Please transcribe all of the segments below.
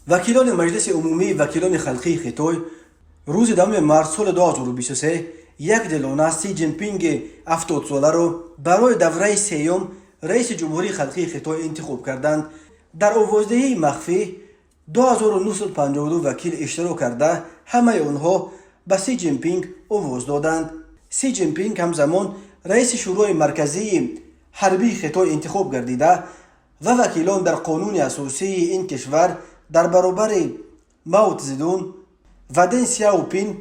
Вакилони Маҷлиси умумии вакилони халқии Хитой рӯзи 10 март соли 2023 якдилона Си Ҷинпинги 70-соларо барои давраи сеюм раиси Ҷумҳурии Халқии Хитой интихоб карданд. Дар овоздиҳии махфӣ 2952 вакил иштирок карда, ҳамаи онҳо ба Си Ҷинпинг овоз доданд. Си Ҷинпинг ҳамзамон раиси Шӯрои марказии ҳарбии Хитой интихоб гардида ва вакилон дар қонуни асосии ин кишвар дар баробари Мао Цзедун ва Ден Сяопин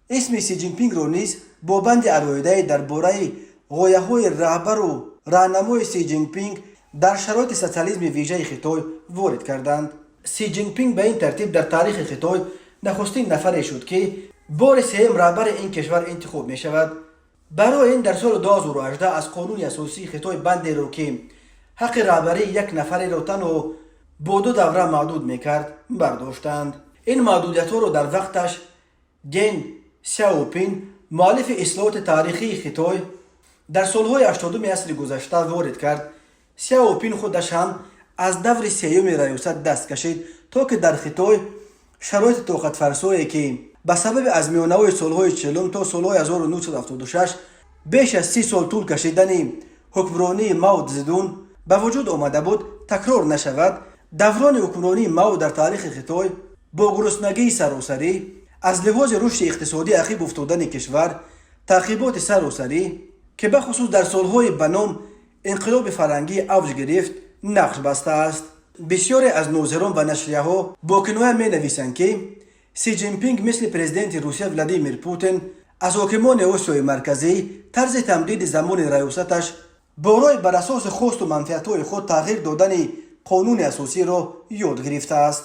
исми Си Ҷинпингро низ бо банди алоҳидае дар бораи ғояҳои раҳбару раҳнамои Си Ҷинпинг дар шароити социализми вижаи Хитой ворид карданд. Си Ҷинпинг ба ин тартиб дар таърихи Хитой нахустин нафаре шуд, ки бори сеюм раҳбари ин кишвар интихоб мешавад. Барои ин дар соли 2018 аз қонуни асосии Хитой бандеро, ки ҳаққи раҳбарии як нафареро танҳо бо ду давра маҳдуд мекард, бардоштанд. Ин маҳдудиятҳоро дар вақташ Ден Сяопин, муаллифи ислоҳоти таърихии Хитой, дар солҳои 80-уми асри гузашта ворид кард. Сяопин худаш ҳам аз даври сеюми раёсат даст кашид, то ки дар Хитой шароити тоқатфарсое, ки ба сабаби аз миёнаҳои солҳои 40-ум то солҳои 1976 беш аз 30 сол тӯл кашидани ҳукмронии Мао Цзедун ба вуҷуд омада буд, такрор нашавад. Даврони ҳукмронии Мао дар таърихи Хитой бо гуруснагии саросарӣ, аз лиҳози рушди иқтисодӣ ақиб уфтодани кишвар, таъқиботи саросарӣ, ки бахусус дар солҳои ба ном инқилоби фарҳангӣ авҷ гирифт, нақш бастааст. Бисёре аз нозирон ва нашрияҳо бо киноя менависанд, ки Си Ҷинпинг мисли президенти Русия Владимир Путин аз ҳокимони Осиёи Марказӣ тарзи тамдиди замони раёсаташ бо роҳи бар асоси хосту манфиатҳои худ тағйир додани қонуни асосиро ёд гирифтааст.